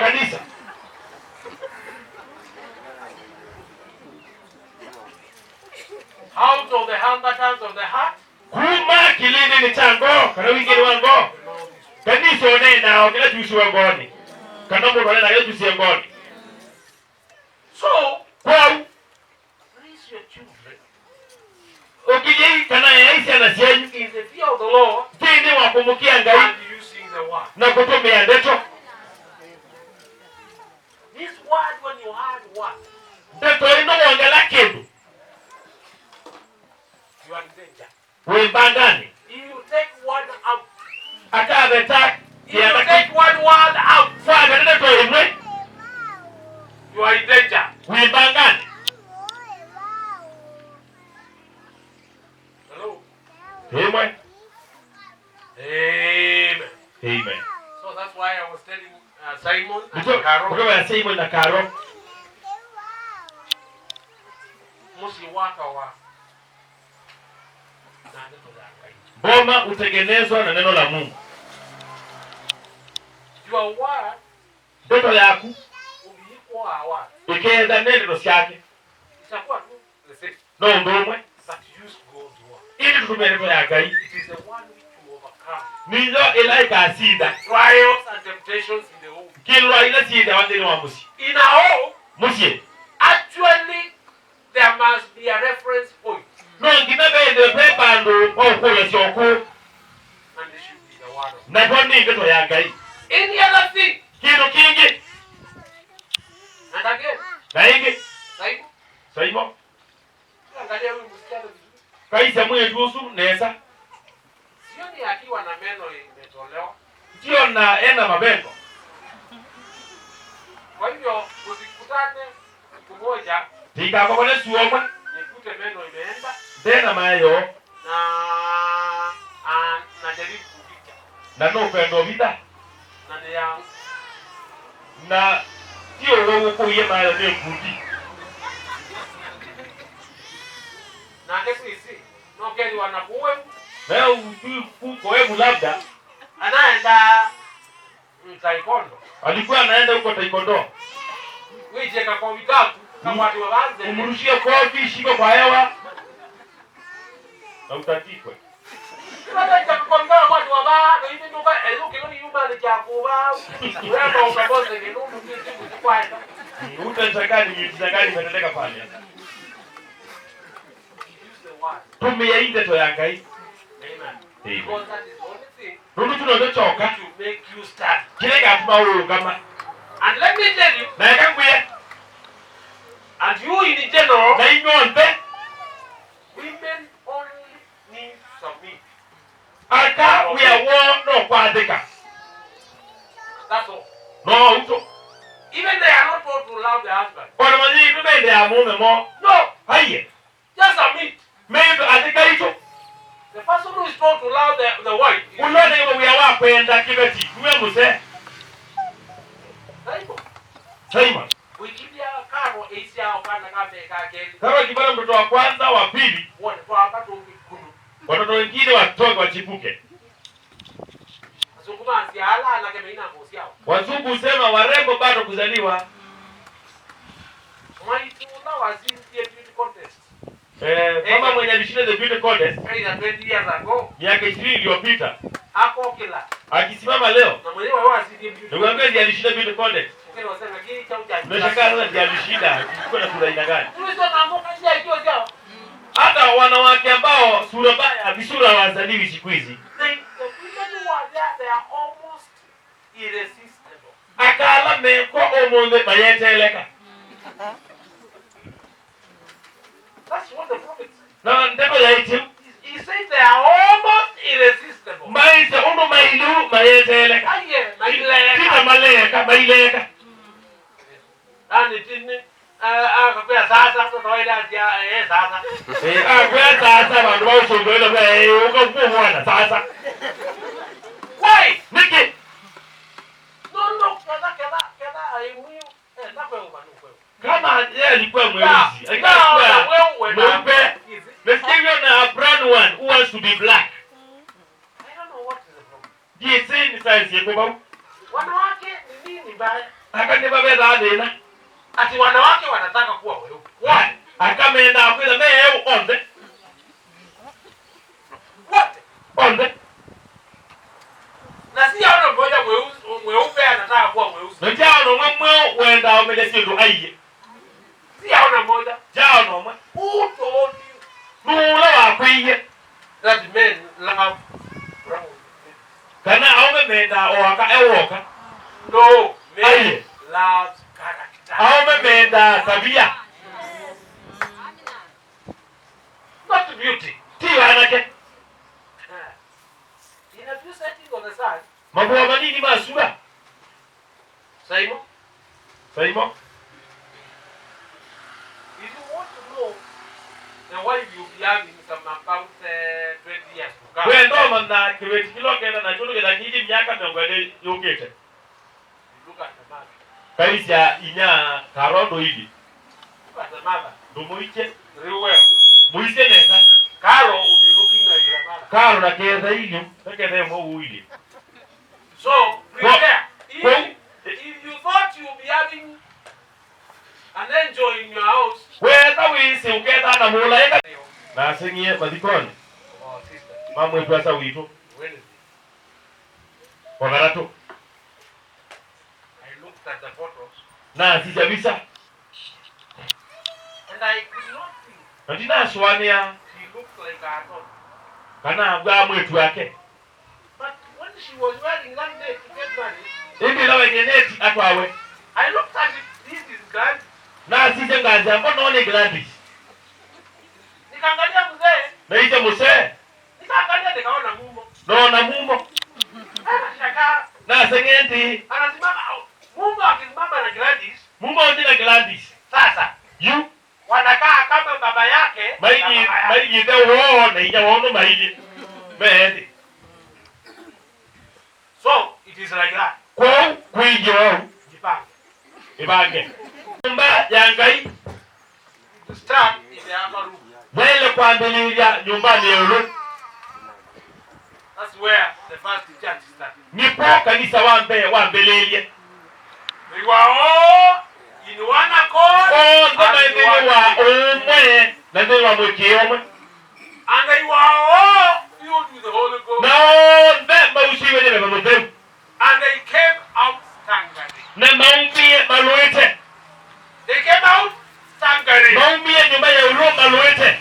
Kanisa. Out of the abundance of the heart, Kuma kilindi ni chango kana wingiri wa ngo. the mouth is Kanisa onena okila jusi wa ngoni. Kana mundu onena kila jusi wa ngoni. So, Kwau raise your children ukijei kana yaisi ana cianyu in the fear of the Lord thini wa kumukia Ngai and using the word. na kutumia ndeto. This word, when you add word, Ndeto ino wongela kindu you are in danger. wimbangani If you take one out, akaveta if you take one word out, kwaveta ndeto imwe you are in danger. wimbangani. Hello? Imwe. Amen. Amen. So that's why I was telling Simon and Ndio Carol, kwa Simon na Karo musi waka wa na ndeto ya Ngai. boma hutengenezwa na neno la Mungu. Your word Ndoto yaku will be equal our word. iketha nĩ ndeto ciake Itakuwa tu the same, no ũndũ ũmwe but use God's word. ili tutumie ndeto ya Ngai It is the one which will overcome niyo ĩla ĩkacinda trials and temptations in the home. kĩlwa ila ciithawa thĩinĩ wa mũciĩ. In our home, Mũciĩ actually, there must be a reference point, no nginya bethe pe bandũ wa ũkũria ciokũ and it should be the word of nakuo nĩ ndeto ya Ngai. God. Any other thing, Kĩndũ kĩngĩ and again, na ĩngĩ Simon, Saimo angalia huyu msichana vizuri. kaisa mwĩtu ũcu nesa Sioni akiwa na meno imetolewa. ndio na ena mabengo Kwa hivyo usikutane siku moja tikakokone suomwe nikute meno imeenda ndena mayo na najaribu kuficha na no kwenda obitha na ni yangu. Na ti ũguo gũkũiye mayo nĩ ngundi. Na kesi no keli wanakuwe Na ujui kuko labda anaenda taekwondo alikuwa anaenda huko taekwondo wicheka kwa vitatu kama watu waanze umrushie kofi shiko kwa hewa na utatikwe. Utashangaa ni miujiza gani imetendeka pale. Tumia hii ndeto ya Ngai. Nundu tunotochoka kile gatuma urugama And let me tell you, na eka ngwie and you in general, na inyuonthe women only need submit. Aka wia wo no kwathika. That's all. No uto. Even they are not told to love their husband. Ona manyi mende ya mume mo. No, Haiye. just submit. Mende athika itu. The person who is told to love the wife is Ulone iwe wia wa kwenda kibeti niwe muse. Simon. Simon. Wikimbia karo eisia okana kambe kake. Kama kibala mtoto wa kwanza wa pili, Wone kwa watu kunu. watoto wengine watoke wachipuke. Azunguma ala na keme ina ngosi yao. Wazungu husema warembo bado kuzaliwa. Mwaitula wazintie beauty contest. Mama mwenye alishinda the beauty contest Aidha 20 years ago miaka 20 iliyopita ako kila. akisimama leo Na mwenyewe wao azintie beauty. nikwambia ndiye alishinda beauty contest. Ukeni wasema kii cha uja. Unashangaa sasa ndiye alishinda kulikuwa na sura aina gani? Tulizo na mboka njia ikiwa zao. Hata wanawake ambao sura mbaya visura hawazaliwi siku hizi. The women who are there, they are almost irresistible. Akala mekwa omonde mayeteleka. That's what the prophet said. Na ndeko ya itim He said they are almost irresistible. maise undu mailu mayeteleka. Aye, maileka. Kita maleka maileka. Yani tini akakwea sasa mtoto wa ile atia sasa. Akwea sasa bandu bausongoela kwa ukakuwa sasa. Why? Niki No no kela kela kela aimu na kwa ubanu kwa. Kama yeye alikuwa mweusi, alikuwa mweupe. Nasikia na brown one who wants to be black. I don't know what is the problem. Ndiye ni science yako babu. Wanawake ni nini mbaya? Akaniva thina. Ati wanawake wanataka kuwa weupe. Wote. Akamenda kwitha me eu onthe. Wote. Onthe. Na si aona mmoja mweupe anataka kuwa mweusi. Na jaono mwe mweu wenda umeja sindu aiye. Si aona mmoja. Jaono mwe. Who told you Nula wakwiye. that men love brown? Kana aume menda oaka ewoka. No, men Aiye. love character. Aume menda tabia. Not beauty. Ti wanake. In a few settings on the side. Mabuwa manini masura. Simon. Simon. If you want to know the wife you'll be having some about 20 years to come. We ndoma na kiweti kilokenda na chulu kenda kiji miaka miongo ĩlĩ yũkĩte. Look at the mother. Kaisya inya karondo ili. Look at the mother. Ndumuiche. Real well. Muiche nesa. Carol will be looking like the mother. Karo na ketha ilyo. Ketha ĩmwe uili. So, prepare. If you thought you'll be having an angel in your house. Wetha wisi uketha na mulaika. Na singie mathikoni. Oh, sister. Mamwe asa witu. Wednesday. Wagaratu. I looked at the photos. Na sijabisa. And I could not think. Na ndinaswania. She looked like her daughter. Kana bwa mwetu wake. But when she was wearing that day to get married, Indi lawe ngeneti atwawe. I looked at it. This is grand. Na sije ngazi ambo none Gladys. Nikaangalia mzee. Na ije mzee. Nikaangalia nikaona mumo. Naona mumo. Anashangaa. Na sengenti. Anasimama. Mumo akisimama na Gladys. Mumo ndi na Gladys. Sasa. You wanakaa kama baba yake. Maiji maiji the wo na ija wono maiji. Mendi. So it is like that. Kwa kuijo. Jipange. Ibange. Nyumba ya Ngai. To start in the upper room. Wele kuambililia nyumbani yulu. That's where the first church started. Nipo kanisa wambe wambelelie. They were all in one accord. Oh, wa umwe na ndio wa mwikiomwe. And they were all filled with the Holy Ghost. Na onde mausiwe ni baba muteu. And they came out staggering. Na maumbie maluete. They came out staggering. Maumbie nyumba ya ulo maluete.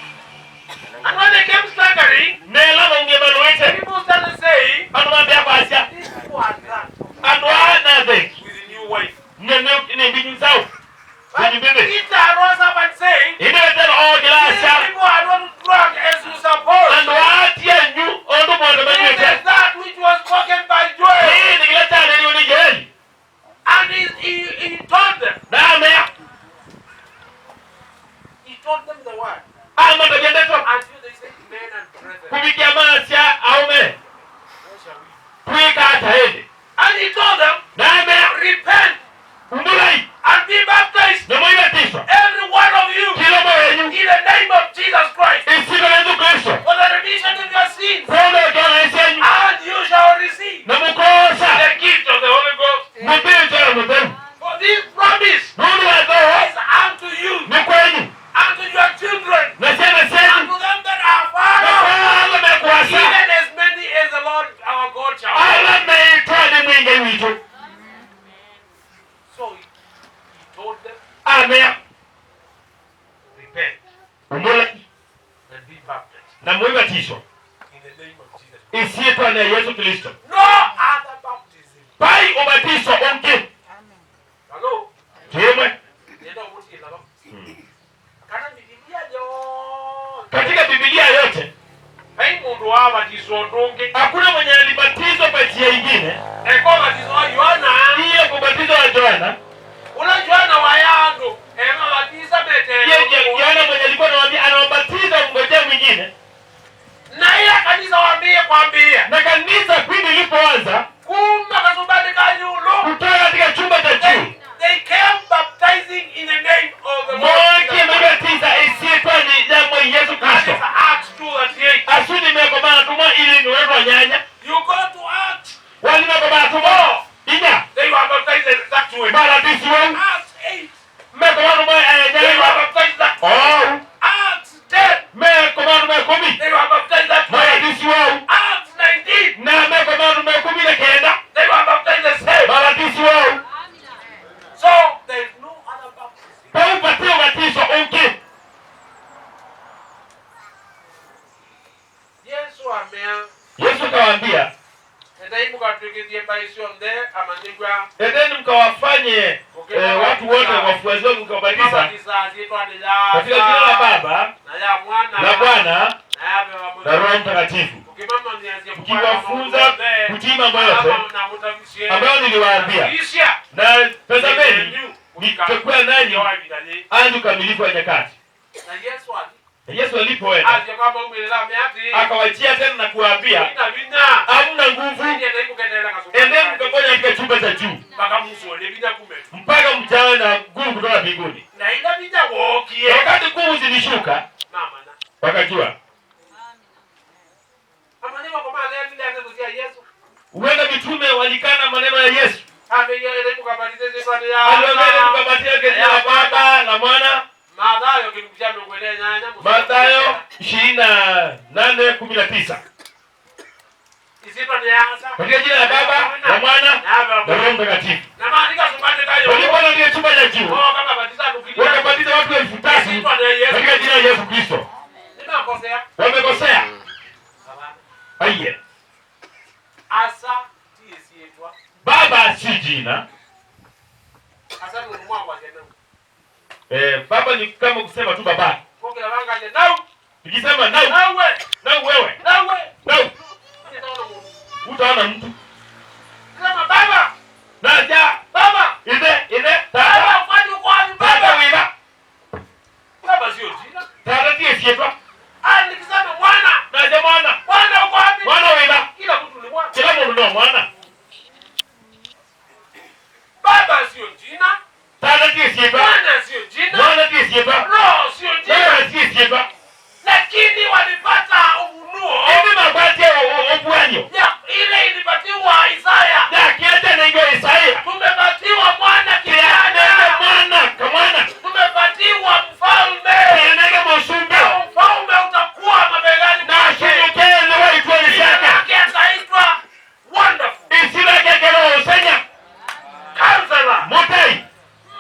And when they came staggering, nela maumbie maluete. People started saying, Anu mambia kwa asia. These people are drunk. Anu ana with a new wife. Ne mbinyu zao. But Peter rose up and said, these people are not drunk as you suppose. And what you This is that which was spoken by Joel. And he told them. He told them the word. Until they said, men and brethren. What shall we do? And he told them, repent and be baptized, every one of you, in the name of Jesus Christ, for the remission of your sins, and you shall receive the gift of the Holy Ghost. For this promise is unto you, unto your children, unto them that are far off, even as many as the Lord our God shall. So he told them, Amen. Repent and be baptized in the name of Jesus. No other baptism. Hello? Katika Biblia yote hakuna mwenye alibatizwa kwa njia nyingine. Ile kubatizwa wa Yohana. Yohana mwenye alikuwa anawaambia anawabatiza mngojea mwingine. Na ile kanisa waambie kwambia. Na kanisa pindi lilipoanza kumba kasubani kayulo kutoka way. Mabatisiwa Acts 8. They They were baptized that way. Oh. Acts 10. They They were baptized that way. Acts 19. 9 They were baptized the same. So there is no other baptism. Yesu amea Yesu kawaambia, endai mukatwikirie mbai cionthe amanyigwa endeni mkawafanye watu wote wafuasi wangu, mkawabatiza mabatiza syitwani ya katika jina la Baba na ya Mwana na Bwana na ya Baba na Roho Mtakatifu, mukimamanyia mkiwafunza kutii mambo yote ambayo niliwaambia, na tazameni nitakuwa nanyi hadi ukamilifu wa nyakati. Na Yesu ali Na Yesu alipoenda akawajia tena na kuwaambia, hamna nguvu, endeni mkaponya katika chumba cha juu mpaka mjawe na nguvu kutoka mbinguni. Na ila vinya wokie Na wakati nguvu zilishuka, wakajua huenda mitume walikana maneno ya Yesu. Aliwaambia mkabatia katika jina la Baba na Mwana. Mathayo Mathayo 28:19. Katika jina la Baba na Mwana na Roho Mtakatifu. Walikuwa katika chumba cha juu wakabatiza watu 3,000 katika jina la Yesu Kristo. Wamekosea. Aiye. Baba si jina. Baba ni kama kusema tu baba. Nikisema nau, nau wewe. Nau. Utaona mtu. Kama baba. Naja. Baba. Ide, ide, tata. Baba, kwani uko wapi Tata baba? wila. Baba sio jina. Tata ndiye sietwa. Ah, nikisema mwana. Naja mwana. Mwana uko wapi? Mwana wila. Kila mtu ni mwana. Kila mtu ndio mwana. Baba sio jina. Tata ndiye sietwa. Mwana sio jina. Mwana ndiye sietwa. Roho sio jina. Mwana ndiye sietwa. Lakini walipata ufunuo. Hivi mabati ya obwanyo. Ya, ile ilipatiwa Isaya. Ya kiacha na ingo Isaya. Tumepatiwa mwana Kianege kijana. mwana kamwana. Tumepatiwa mfalme. Kianege mosumbe. Na mfalme utakuwa mabegani Na mwake. shimukele wa itwa Jina Isaka. lake ataitwa Wonderful Isira kekero usenya. Counselor, Mutai.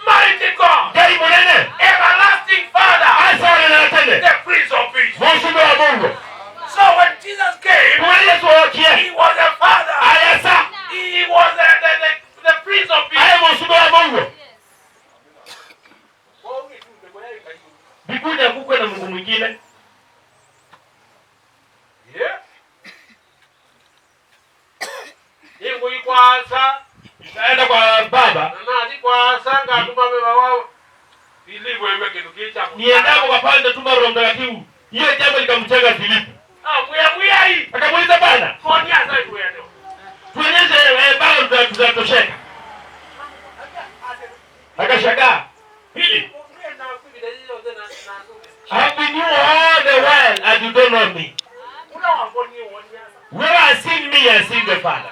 Mighty God, Ngai munene. Everlasting Father, Asa wanatende. the Prince of Peace. Mosumbe wa Mungu. So when Jesus came, Kwa Yesu wakie. he was a father. Ayasa. He was the Prince of Peace. Aye mosumbe wa Mungu. Mbinguni hakukuwa na Mungu mwingine. Yeah. Inguikwasa Nitaenda kwa Baba. nanazikwasa ngatumame wao Filipo iwe kindu kicha Niendapo kwa pande tuma Roho Mtakatifu. Hiyo jambo likamchanga Filipo. Ah, mwiya mwiya hii. Akamuuliza Bwana, Konia sasa tuende. tuonyeshe bao tutatosheka. Akashangaa. Hili. I've been you all the while and you don't know me. Whoever has seen me has seen the Father.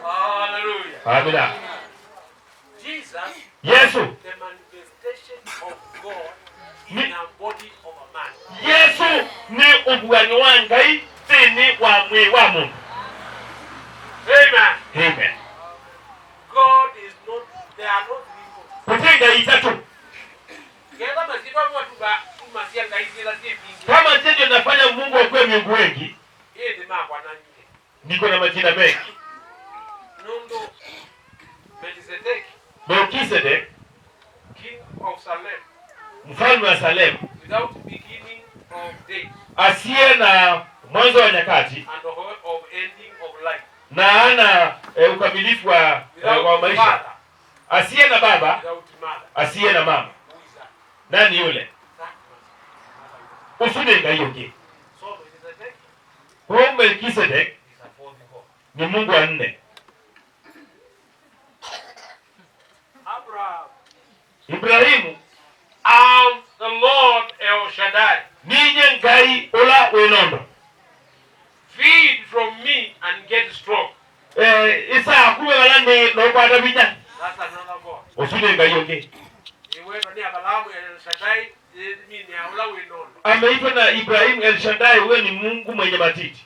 Hallelujah. Amina. Jesus, Yesu. the manifestation of God in the body of a man. Yesu ni ubwani wa Ngai thini wa mwi wa Mungu. Amen. Amen. God is not, there are not three gods. Kutenga itatu. Kenda masifa watu ba tumasia Ngai zila si mingi. Kama ndio nafanya Mungu akuwe miungu wengi, Yeye ni makwa na nyingi. niko na majina mengi. Nundu Melchizedek, Melchizedek, King of Salem, mfalme wa Salem, without beginning of days asiye na mwanzo wa nyakati and of ending of life, na ana ukamilifu wa without maisha, father, asiye na baba, without mother. asiye na mama. Who is that? Nani yule? That must be Usune Ngai yoke. So Melchizedek Huyo Melchizedek is a fourth God. ni Mungu wa nne. Abraham, Ibrahimu, I'm the Lord El Shaddai. ninye Ngai ula wenondo. Feed from me and get strong. Isa kuwe wala ni nokwata binya. That's another God. Usune ngai yonge. Ameitwa na Ibrahim El Shaddai, wewe ni Mungu mwenye matiti.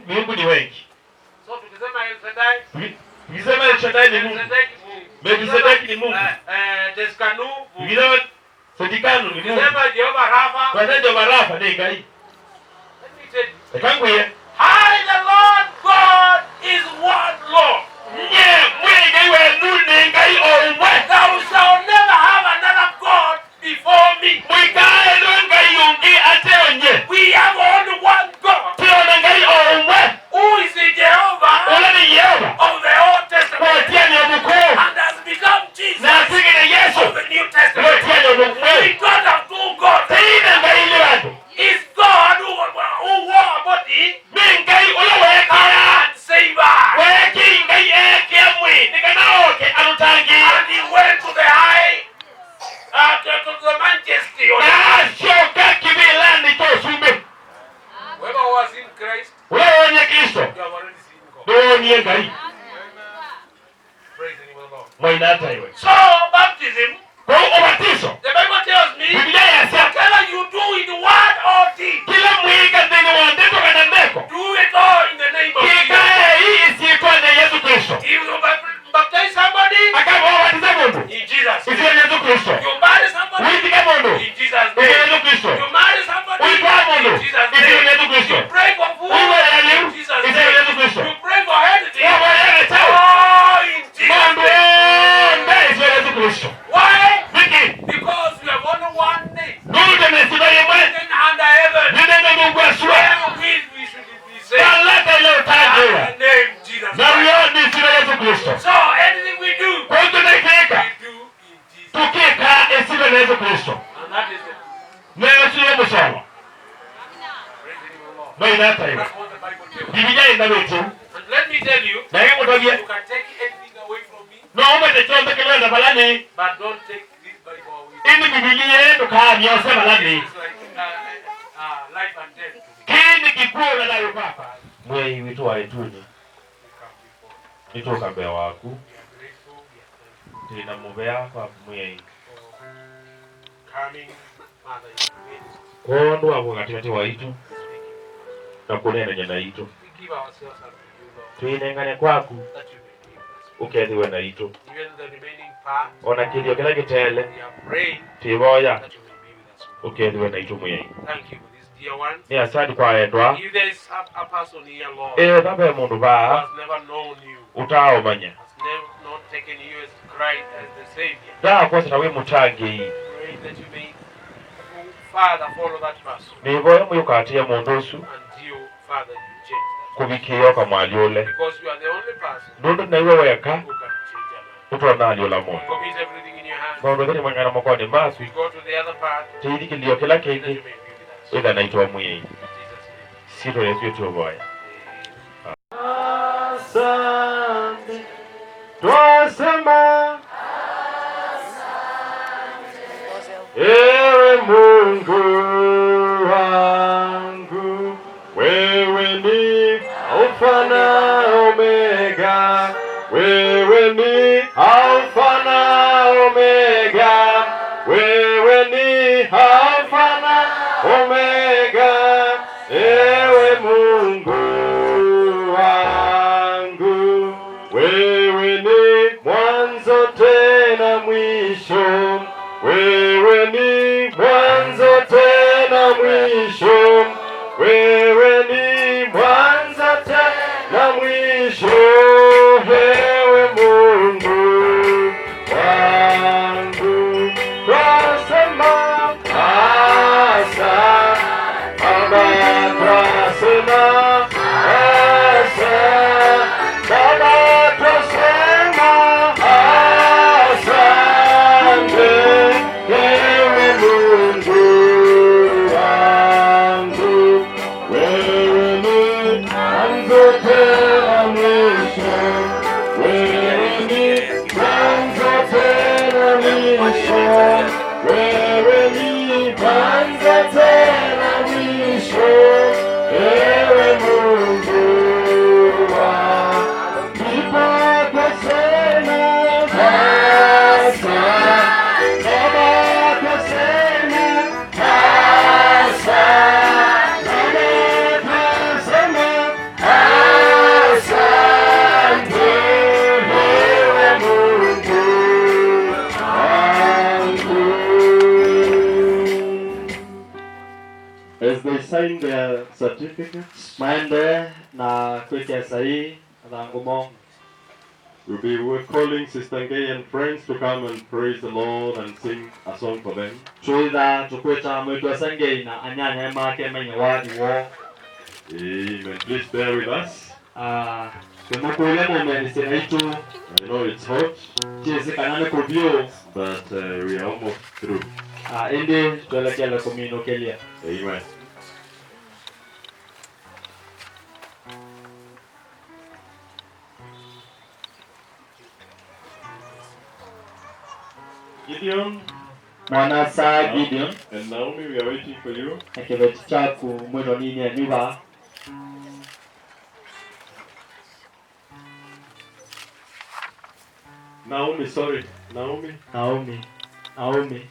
Mungu ni wengi. So tukisema El Shaddai, tukisema El Shaddai ni Mungu. Melkisedeki ni Mungu. Teskanu, tukisema Sedikanu ni Mungu. Tukisema Jehova Rafa, kwa Jehova Rafa ni ngai. Let me tell you. Ekangwe. I the Lord God is one Lord. Nye mwe wenu ni ngai omwe. Thou shalt never have another God before me. Mwikae ngai yungi ateonye. We have only one God. Tiona ngai omwe. Who is the Jehovah? Ule ni Yehova. Of the Old Testament. And has become Jesus. Na asigine Yesu. Of the New Testament. We don't have two gods. Tina ngai ile watu. Is God who wore a body. Ni ngai ule wekaya. And save us. Weki ngai eke mwi. Nikanaoke alutangi. And he went to the high, to the majesty. Na kibilani tosumbe. Whoever was in Christ, wewe ni Kristo. You have already seen God. Wewe ni ngai. Praise the name of the Lord. Mwainata iwe. So baptism, kwa ubatizo. The Bible tells me, Biblia yasema, whatever you do in word or deed, kila mwika ndani wa ndiko kana ndeko, do it all in the name of Jesus. Kikae hii isiitwa na Yesu Kristo. If you baptize somebody, akabatiza mundu in Jesus name. Isiwe Yesu Kristo. You marry somebody, uitike mundu in Jesus name. Isiwe Yesu Kristo. You marry somebody, uitwa mundu in Jesus name. Isiwe Yesu Kristo. You pray for food, in Jesus Isiwe name. Yesu Kristo. You pray for anything, oh, in Jesus name. Isiwe Yesu Kristo. Why? Niki? Because we have only one name. Ndugu nimesiba yemwe. Written under heaven. Neno Mungu asua. Wherewith we should be saved. Talaka ile utajewa. The name Jesus. Na huyo ni sifa Yesu Kristo. So anything we do, kwa hiyo tunaika, we do in Jesus. Tukika esiba Yesu Kristo. And that is it. Na Yesu yeye msala. Praise the name of the Lord. Na inata hiyo. That's what the Bible tells. Biblia inabetu. And let me tell you, na yeye mtogie. You can take anything away from me. No umete chombe kile balani. But don't take this Bible away. Ini Biblia yetu kaa nyose balani. It's like life and death to me. Kini kikuo na nayo papa. Mwei witu wa etuni. Nitoka mbele waku. Tina mubea kwa mwei. Kondo wa katikati wa itu. Na kunena nyana itu. Tuinengane kwaku. Ukethiwe na itu. Ona kilio kila kitele. Tivoya. Ukethiwe na itu mwei. Thank you for this dear one. Ni asante kwa endwa. If there is a person here, Lord, Babe mundu ba. who has never known you, Utaomanya. has never not taken you as Christ as the Savior. Da kwa sababu we mutangi. Pray that you may, Father, follow that person. Nivoya muyukatie mundu usu. Until, Father, you change that. Kubikiyo kama aliole. Because you are the only person Nundu na iwe weka. who can change a life. Utona aliola mundu. Commit everything in your hands. Mundu thini mwangana mokoni masu. We go to the other part. Tiidi kilio kila That you kingi. may be with us. Ila naitwa mwei. In Jesus' name. Sito Yesu yetu oboya. Asante. Twasema ewe Mungu wangu, wewe ni Alfa na Omega, wewe ni Alfa na Omega, wewe ni Alfa na Omega, ewe Mungu wangu, wewe ni mwanzo tena mwisho, wewe ni mwanzo tena mwisho, wewe ni mwanzo tena mwisho, ewe Mungu wangu. Twasema asa, Baba twasema asa, Baba twasema asante, ewe Mungu wangu, wewe ni mwanzo tena mwisho, wewe ni mwanzo tena mwisho, wewe ni mwanzo tena mwisho, ewe Mungu wangu. sign their certificates. Maende na kwikia sahi athangumo. We'll be we're calling Sister Gay and friends to come and praise the Lord and sing a song for them. Twitha tukwita mwitu asengei na anyanya make menye wathi wo. Amen. Please bear with us. Tumukuile mumenisye naitu. I know it's hot, Chisi kana ni kuvyu, but we are almost through. Indi twelekele kuminukilia. Amen. Gideon Mwanasa Gideon and Naomi, we are waiting for you. Na kiveti chaku mwino nini anyuva. Naomi, sorry. Naomi. Naomi. Naomi.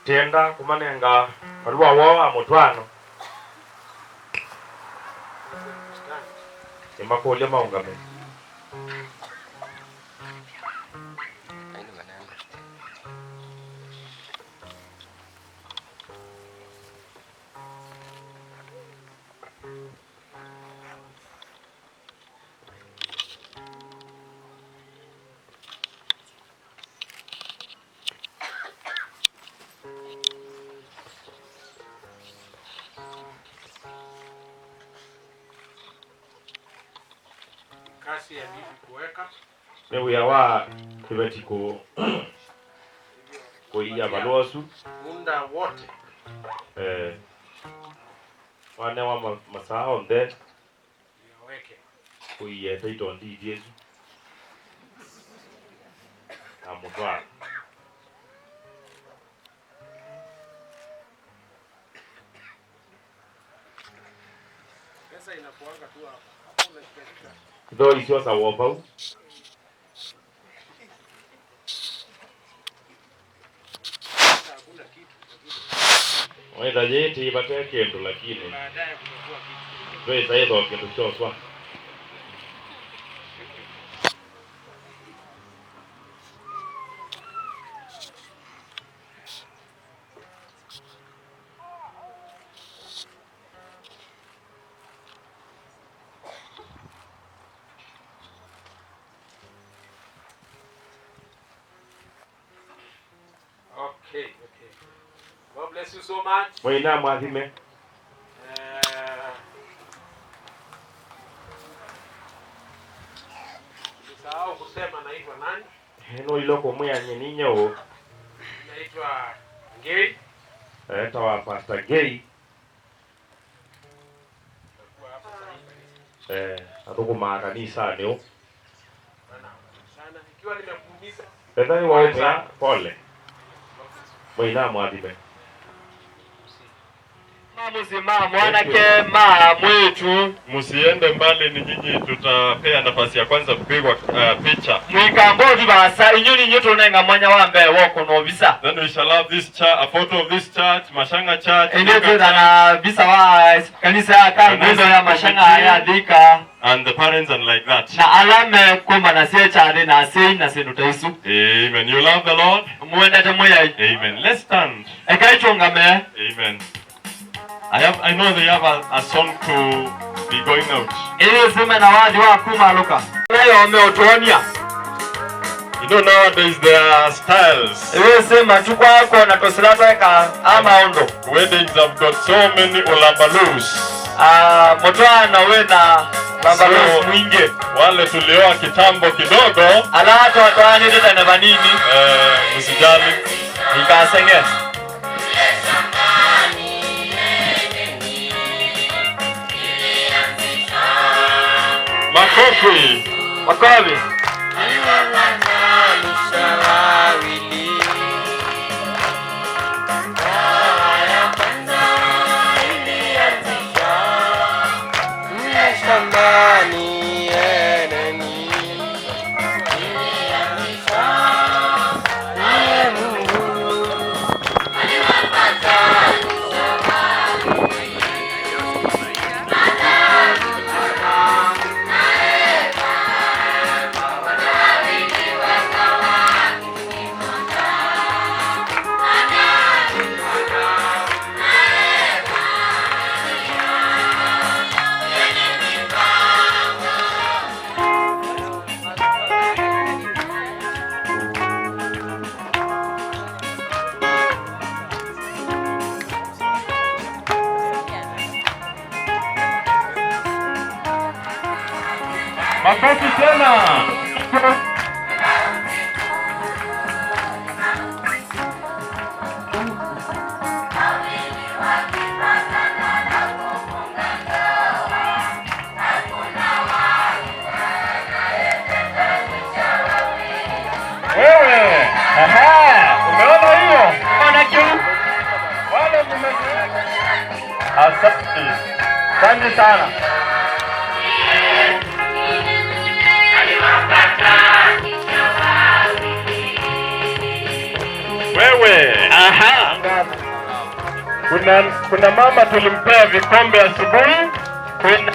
Tienda kumanenga barua wao wa mutwano emakulia maungame Kasi ya bibi kuweka wewe kibeti ko kuiya balosu muda wote wane wa masaa onde yaweke kuiya taito ndi Yesu amutwa pesa inakuanga tu hapa hapo unashika though isio sa wopau hakuna kitu waitha yiti bate kindu lakini baadaye kutakuwa kitu pesa itho kindu kyoswa Okay, okay. God bless you so much. Mwina mwathime. Nisahau kusema naitwa nani? Heno iloko mwanya ninyo. Naitwa Ngei. Naitwa Pastor Ngei. Athukuma kanisa nio. Sana ikiwa nimekuumiza. Tena waomba pole. Mwina mwathime. Muzima mwanake ma mwetu musiende mbali, ni nyinyi tutapea nafasi ya kwanza kupigwa picha. Mwikambothi basa inyuni nyoto nenga mwanya wa mbe woko no visa. Then we shall have this church, a photo of this church, Mashanga Church. Ndio na visa wa kanisa ya kanisa ya Mashanga ya Thika. And the parents and like that. Na alame kuma na sie chade na sie na sie nutaisu. Amen. You love the Lord? Muende temuya. Amen. Let's stand. Ekaichungame. Amen. I know they have a song to be going out. You know, nowadays there are styles. Weddings have got so many olambaloos. So, wale tulioa kitambo kidogo, msijali. Makofi. Makofi. Makofi tena. Wewe, aha, umeona hiyo? Ona kiu. Wale mmezoea. Asante. Asante sana. Wewe. Aha. Kuna mama tulimpea vikombe asubuhi. Kuna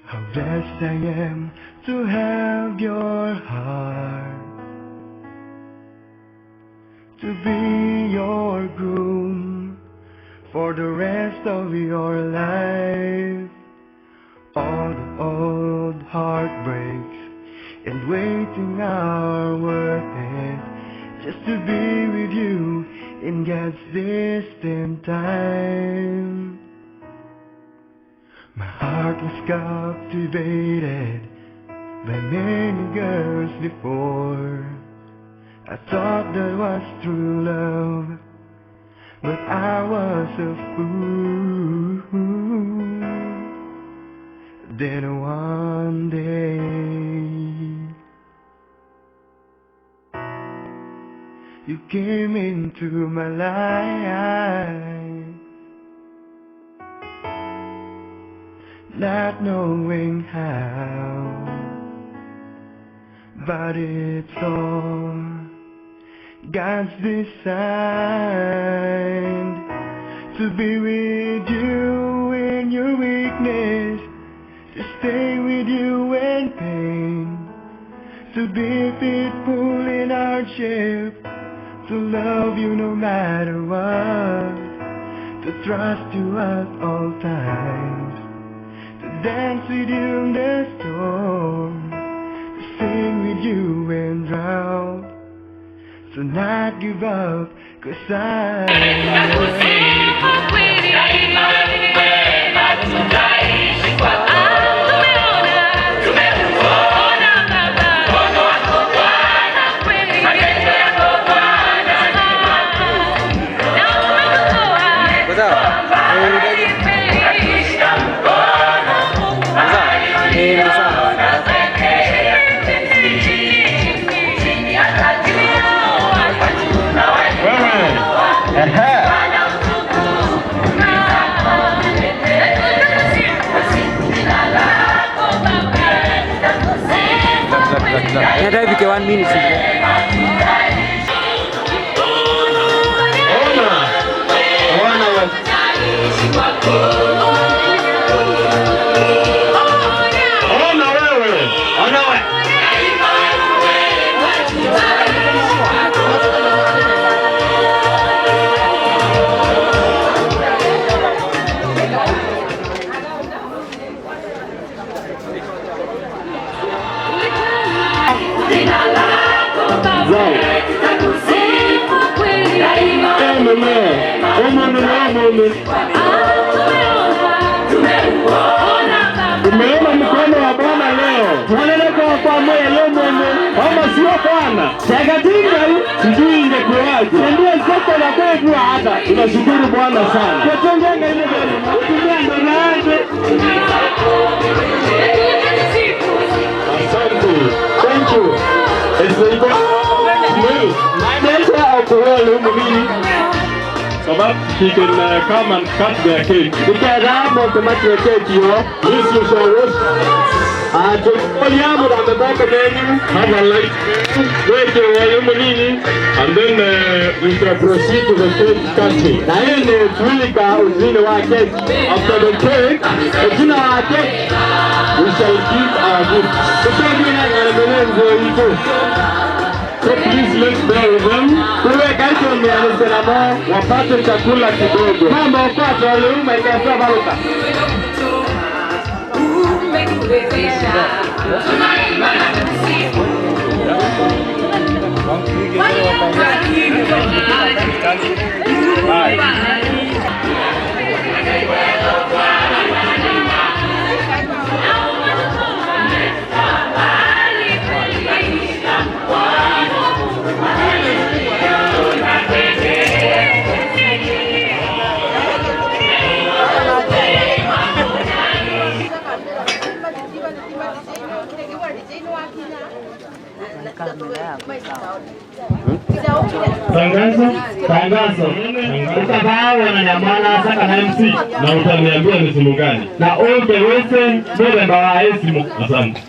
How blessed I am to have your heart, to be your groom for the rest of your life. All the old heartbreaks and waiting are worth it, just to be with you in God's distant time. My heart was captivated by many girls before. I thought that was true love, but I was a fool. Then one day you came into my life, not knowing how, but it's all God's design to be with you in your weakness, to stay with you in pain, to be faithful in hardship, to love you no matter what, to trust you at all times, to dance with you in the storm, to sing with you in drought, to not give up, 'cause I Nataka ifike 1 minute. Ona wewe. Ona wewe. Umeona mkono wa Bwana leo. Kama sio Bwana, sijui ingekuwaje. Tunashukuru Bwana sana. Asante. Thank you. So that he can come and cut their cake. This you shall wash. Have a light and then we shall proceed to the cake cutting. After the cake, we shall give our gift. So please let's bear with them. Wapate chakula kidogo. Bye. Tangazo, Tangazo. Ukabao na nyamala saka na MC na utaniambia ni simu gani. Na oke wese muthemba wa esimu. Asante.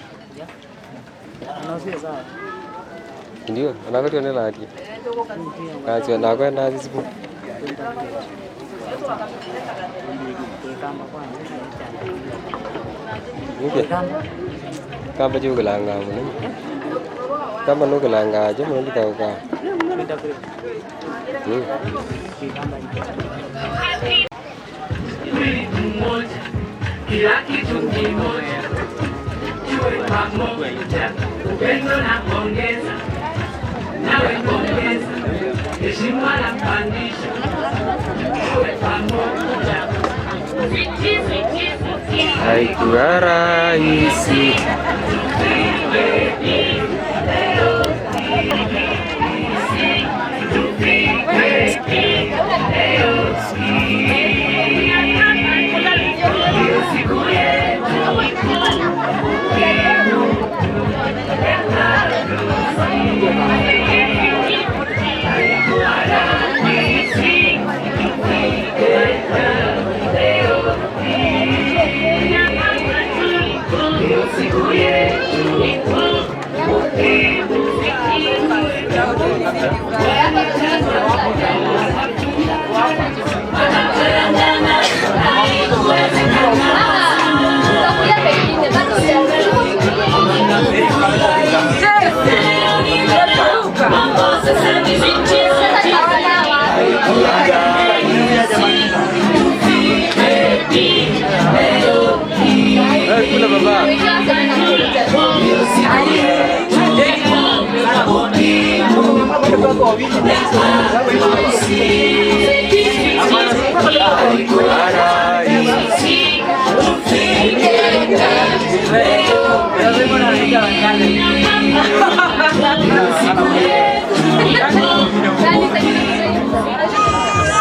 Ndio, anakatio ni laki. Kazi na kwenda simu. Okay. Kamba juu kulanga muno. Kamba no kulanga je muno ndikauka. Kila kitu kimoja, tuwe pamoja, upendo na pongeza, nawe pongeza, heshima na pandisha, tuwe pamoja. Haikuwa rahisi. Kula baba.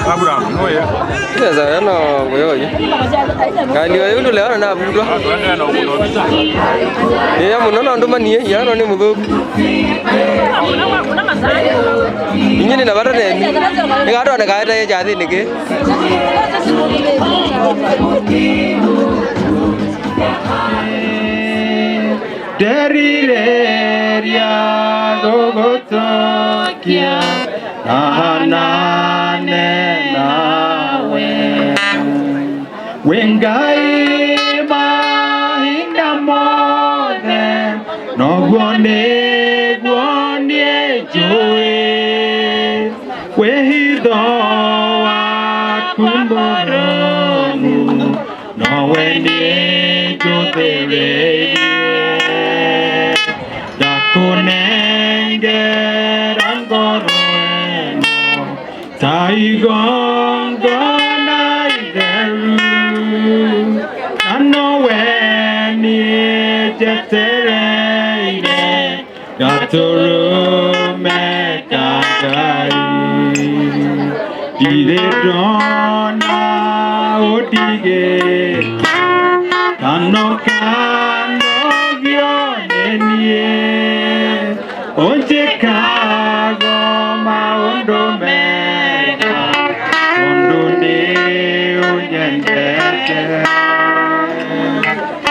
Abraham, no ya. Sasa yana ngoyoyi. Kali wa yulu leo na budwa. Ya muno na nduma niye yano ni muthuku. Inyini na bata neni. Ni gado na kaeta ye jathi niki. Derireria gogotokia ahanane nawe Wengai mahinda mothe noguo nĩguo niĩ njũĩ wĩhitho waku mũrũmu nowe niĩ njũthĩrĩirie ndakunengera ngoro ĩno ta igongona itheru na nowe niĩ njetereire gatũrũme ka Ngai ndirĩ ndona ũndigĩte kano kanogio nĩ niĩ unjĩkago maũndũ mega tondũ nĩ ũnyendete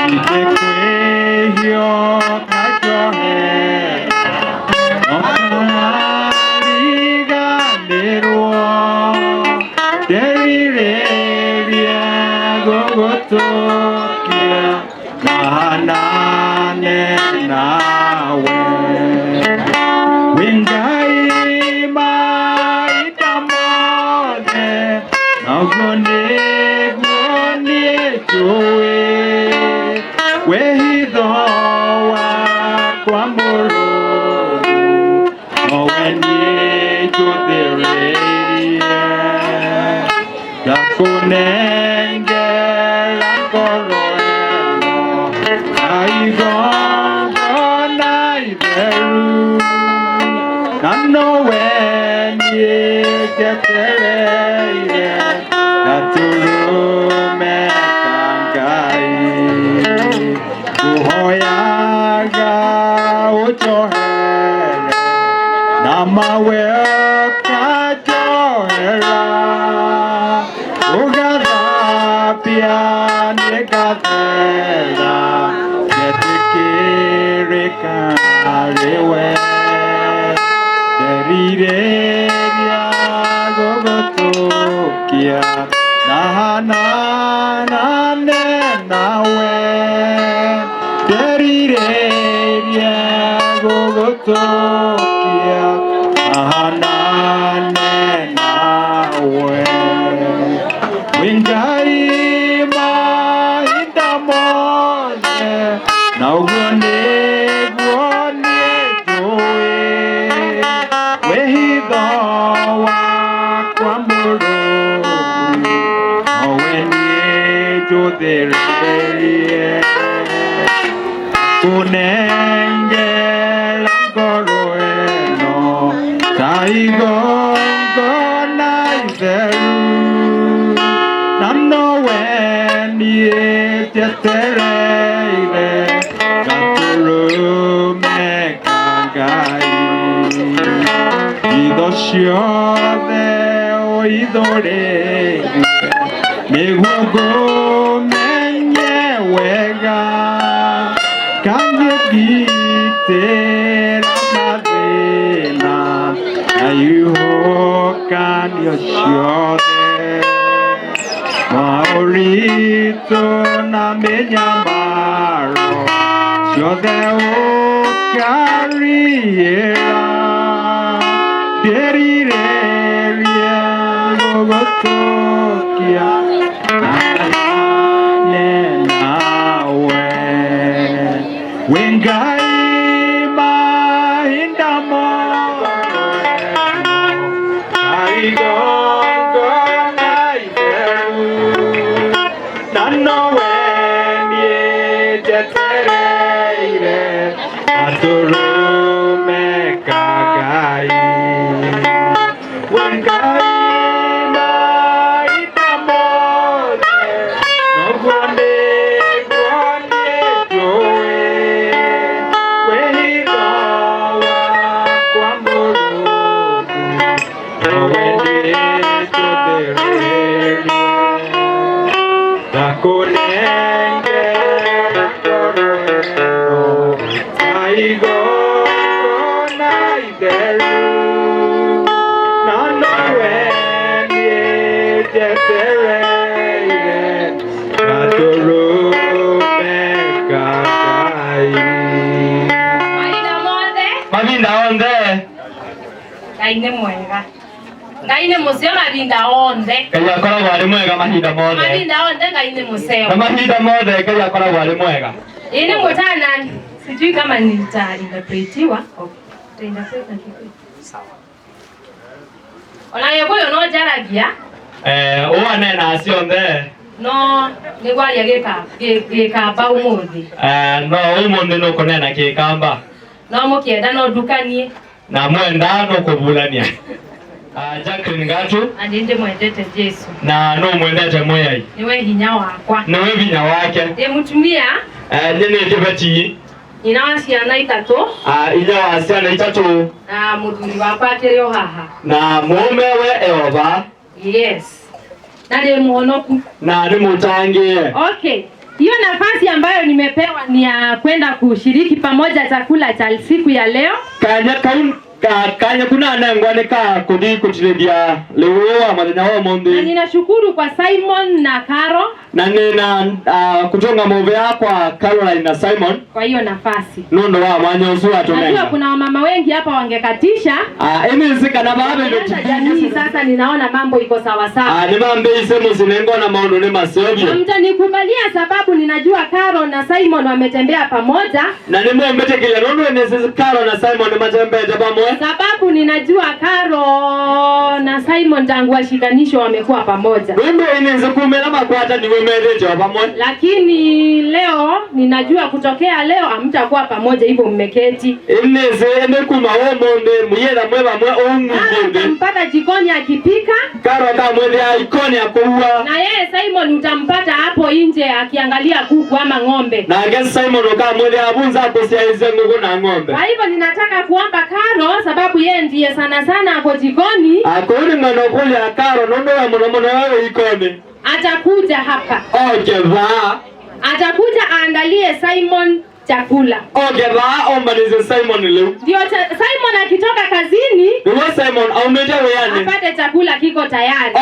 ingĩkwĩhio njohera no kũriganĩrwo nderirĩria gũgũtũkia mahanane nawe Wengai maita mothe noguo nĩguo niĩ njũĩ wĩhitho wakwa mũrũmu nowe niĩ njũthĩrĩirie ndakũnengera ngoro ĩno ta igongona itheru na nowe niĩ njetereire gatũrũme ka Ngai ngũhoyaga ũnjohere na Mama wekajoera ugathapia nĩngathera ngetĩkĩrĩka harĩwe nderirĩria gũgũtũkia na hananane nawe nderirĩria gũgũtũkia hanane nawe Ngai mahinda mothe na ũguo nĩguo niĩ njũĩ wĩhitho wakwa mũrũmu nowe niĩ njũthĩrĩrie kũnengera ngoro ĩno ta igongona itheru na nowe niĩ njetereire gatũrũme ka Ngai itho ciothe ũithũrĩrie nĩguo ngũmenye wega kangĩgitĩra mathĩna na ihuhũkanio ciothe maũritũ na mĩnyamaro ciothe ũkariĩra ndĩrirĩrie gũgũtũkia hanane nawe wĩ Ngai mahinda mothe igongona itheru na nowe niĩ njetereire gatũrũme ka Ngai wĩ Ngai mahinda mothe noguo nĩguo niĩ njũĩ wĩhitho wakwa mũrũmu nowe niĩ njũthĩrĩrie ndakũnengera ngoro ĩno ta igongona itheru na nowe niĩ njetereire gatũrũme ka Ngai. Mahinda mothe Mahinda onthe Ngai nĩ mwega. Ngai nĩ mũceo mahinda onthe. Ngai akoragwo arĩ mwega mahinda mothe. Mahinda onthe Ngai nĩ mũceo. Na mahinda mothe Ngai akoragwo arĩ mwega. Ĩĩ nĩ mũtana sijui kama nitainterpretiwa. Nitainterpret na Kikuyu. Sawa. Ona Gĩkũyũ no njaragia. Ũanena cionthe. No nĩngwaria Gĩkamba ũmũthĩ. No ũmũthĩ nũkũnena Gĩkamba. No mũkĩenda no ndukanie. Na mwenda nũkũvulania. Jacqueline Gatu. Na nĩ ndĩmwendete Jesu. Na no mwendete Mwĩai. Nĩwe hinya wakwa. Nĩwe hinya wake. Ndĩ mũtumia. Niĩ nĩ kĩbeti. Nyina wa ciana ithatũ. Inya wa ciana ithatũ. Na mũthuri wakwa akĩrĩ o haha. Na mũũme we eova. Yes. Na ndĩ mũhonoku. Na nĩ mũtangĩe. Okay. Hiyo nafasi ambayo nimepewa ni ya kwenda kushiriki pamoja chakula cha siku ya leo. Kanya kuna nengwa ni ka kuthi kutirithia liu wa muthenya wa Na umuthi. ninashukuru kwa Simon na Caro. Na nina kutunga muvea kwa Caroline na Simon kwa hiyo nafasi. Nundu wa mwanya ucio atumenga. Najua kuna wamama wengi hapa wangekatisha. Emi kana babe ndo jamii sasa ninaona mambo iko sawa sawa. Ni mambe musinengo na maundu ni masevyo. Mtanikubalia sababu ninajua Caro na Simon wametembea pamoja. Na ni mwembetekile nundu ni Caro na Simon matembete pamoja. Sababu ninajua Caro na Simon Simon tangu washikanishwa wamekuwa pamoja. Lakini leo ninajua kutokea leo hamtakuwa pamoja hivyo mmeketi. Utampata jikoni akipika. Na yeye Simon utampata hapo nje akiangalia kuku ama ng'ombe. Kwa hivyo ninataka kuomba Karo sababu yeye ndiye sana sana hapo jikoni. Atakuja hapa. Atakuja aandalie Simon chakula. Ndio Simon akitoka kazini apate chakula kiko tayari.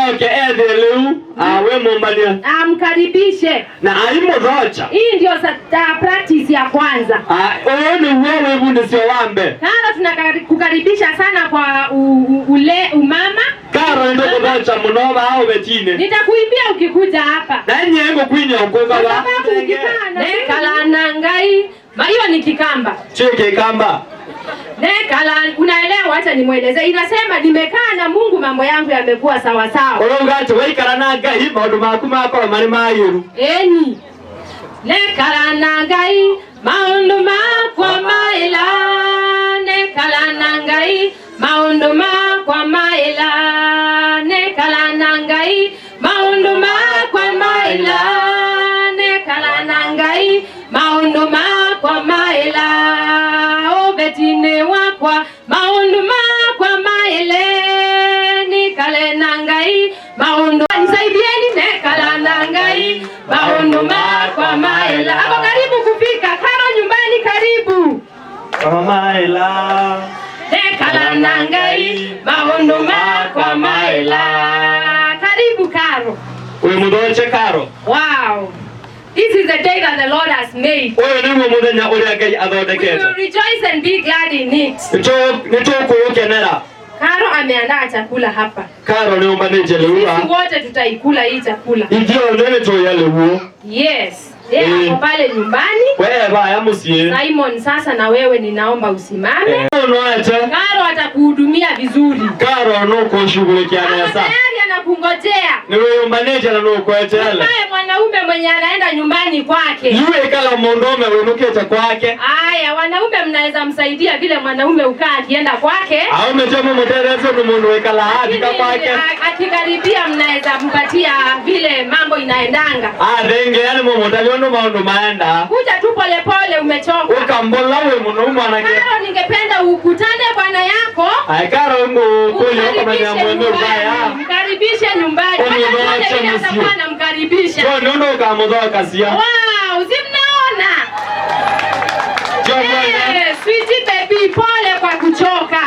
Amkaribishe. Hii ndio practice ya kwanza. Karo tunakukaribisha sana kwa ule umama. Nitakuimbia ukikuja hapa. Hiyo ni Kikamba. Kikamba. Nekala, unaelewa? Acha nimueleze. Inasema nimekaa na Mungu mambo yangu yamekuwa sawa sawa. Eni. Nekala na Ngai maundu makwa maela. Nekala na Ngai maundu makwa maela. Nekala na Ngai maundu makwa maela. Nekala na Ngai maundu makwa maela. Obetine wakwa maundu makwa maele. Nikale na Ngai maundu nisaidieni. Nekala na Ngai maundu makwa maela. Hapo karibu kufika Karo nyumbani, karibu. Maela. Nekala na Ngai maundu makwa maela. Karibu Karo. Uyu Karo. Wow. This is the day that the Lord has made. We will rejoice and be glad in it. Karo ameandaa chakula hapa. Sisi wote tutaikula hii chakula. Yes. Yeye hapo pale nyumbani. Simon, sasa na wewe ninaomba usimame. Karo atakuhudumia vizuri. Tayari anakungojea. Wewe mwanaume mwenye anaenda nyumbani kwake. Haya, wanaume mnaweza msaidia vile mwanaume ukaa akienda kwake. Akikaribia mnaweza mpatia vile mambo inaendanga. Kuja tu pole pole, umechoka. Karo, ningependa ukutane bwana yako. Mkaribishe nyumbani. Hata mkaribisha. Wow, si mnaona? Sweetie baby, pole kwa kuchoka.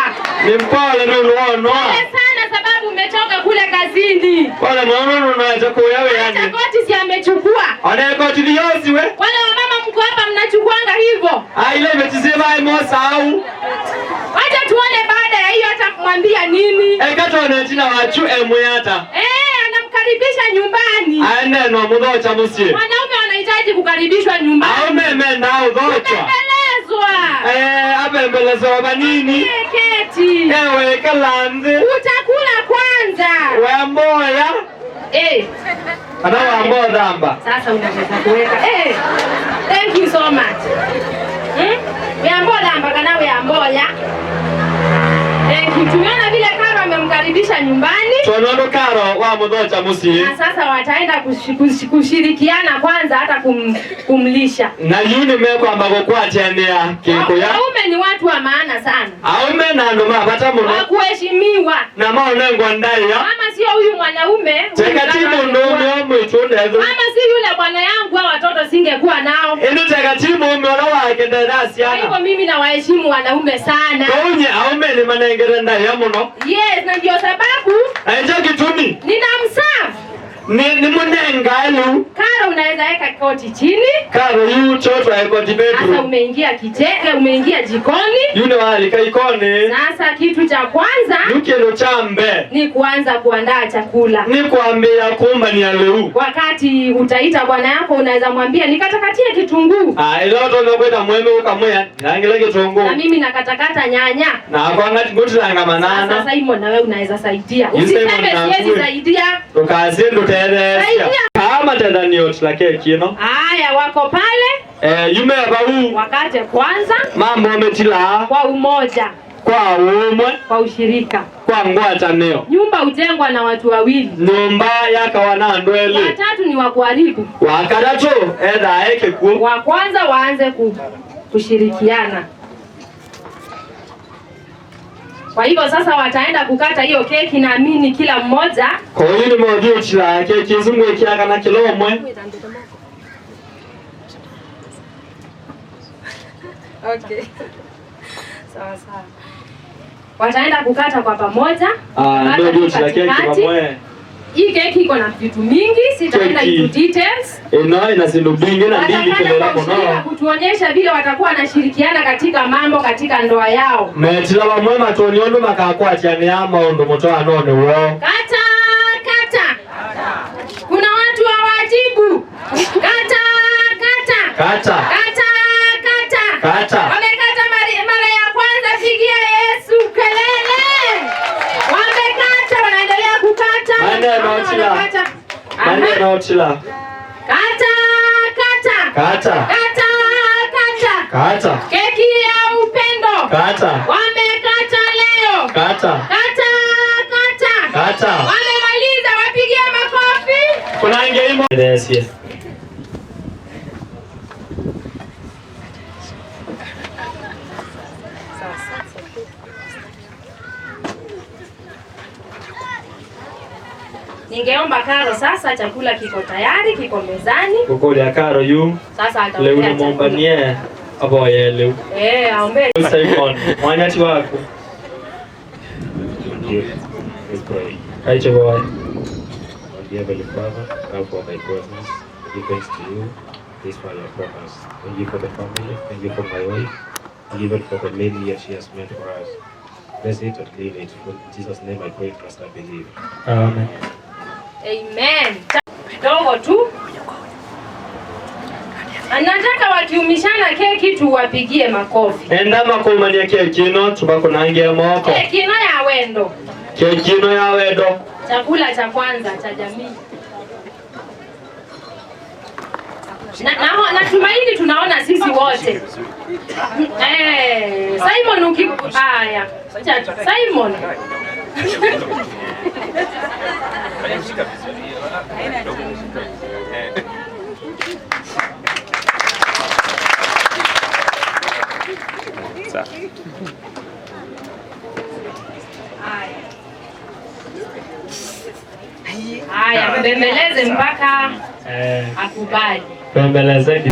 Pole sana sababu umechoka kule kazini. Hata koti si amechukua. Wale wamama mko hapa mnachukuanga hivyo. Wacha tuone baada ya hiyo atamwambia nini. Anamkaribisha nyumbani. Wanaume wanahitaji kukaribishwa nyumbani. Kubembelezwa. Keti. Utakula kwanza. Sasa unaweza kuweka. Thank you so much. Weambola mpaka na weamboya. Thank you. Tumeona vile Karo amemkaribisha nyumbani. Na sasa wataenda kushirikiana kwanza hata kumlisha. Aume ni watu wa maana sana. Wa kuheshimiwa. Mama sio huyu mwanaume. Mama si yule bwana yangu wa watoto singekuwa nao. Kwa hivyo mimi nawaheshimu wanaume sana. Yes, na ndio sababu ninamserve. Ni munenga lu. Karo unaweza weka koti chini. Karo yu choto ya koti Sasa bedroom. umeingia kicheke, umeingia jikoni. Yune walika ikoni. Sasa kitu cha kwanza Yukelo chambe. ni kuanza kuandaa chakula. Ni kuambia kumba ni aleu. Wakati utaita bwana yako unaweza mwambia nikatakatie kitunguu. Ah, ilo to kwenda mweme ukamwea nangile kitunguu. Na mimi nakatakata nyanya. Na kwa ngati ngutilanga manana. Sasa Simon na wewe unaweza saidia. Simon Usiseme na siwezi wewe. saidia. Tukazindu teresia. Saidia. Kama tenda niyo tilake kino. Haya wako pale. Yume bau. Wakate kwanza. Mambo metila. Kwa umoja. Kwa umwe. Kwa ushirika. Kwa ngwatanio. Nyumba hujengwa na watu wawili. Nyumba yakawa na andwele. Watatu ni wa kuharibu. Wakatatu edha eke ku. Wa kwanza waanze kushirikiana. Kwa hivyo sasa wataenda kukata hiyo keki, naamini kila mmoja. Kwa hiyo ni mmoja chila keki zungwe kiaka na kilomwe. Okay. Sawa sawa. Wataenda kukata kwa pamoja. Ah, ndio chila keki pamoja. Hii keki iko na vitu mingi, sitaenda into details. Ino ina zindu bingi na ndingi kelera kono. Kutuonyesha vile watakuwa wanashirikiana katika mambo katika ndoa yao. Metila wa mwema toniondo makakwa chani ama ondo motoa none wo. Kata kata. Kuna watu hawajibu. Kata kata. Kata. Kata kata. Kata. Wamekata mara ya kwanza, pigia Yesu kelele. Wamekata, wanaendelea kukata. Mane naotila. Kata kata. Kata. Kata kata. Kata. Keki ya upendo. Kata. Wamekata leo. Kata. Kata kata. Kata. Wamemaliza, wapigie makofi. Kuna ingeimo. Yes. Ningeomba Karo sasa, chakula kiko tayari, kiko mezani. Kukulia Karo yu. Sasa ataongea. Leo ni nie aboye leo. Aombe. Simon, mwanyati wako. Let's pray. Aicho boy. Dear Heavenly Father, come for thy presence. Give thanks to you. This for your purpose. Thank you for the family. Thank you for my wife. Thank you for the many years she has made for us. Bless it and leave it. For Jesus' name I pray, trust and believe. Amen. Amen. Dogo tu. Anataka wakiumishana keki tuwapigie makofi. Enda makumania keki no tubakunangie moko. Keki no ya wendo. Keki no ya wendo. Chakula cha kwanza cha jamii. Natumaini tunaona sisi wote. Simon haya. Simon. Haya, mbembeleze mpaka akubali. Mbembeleze.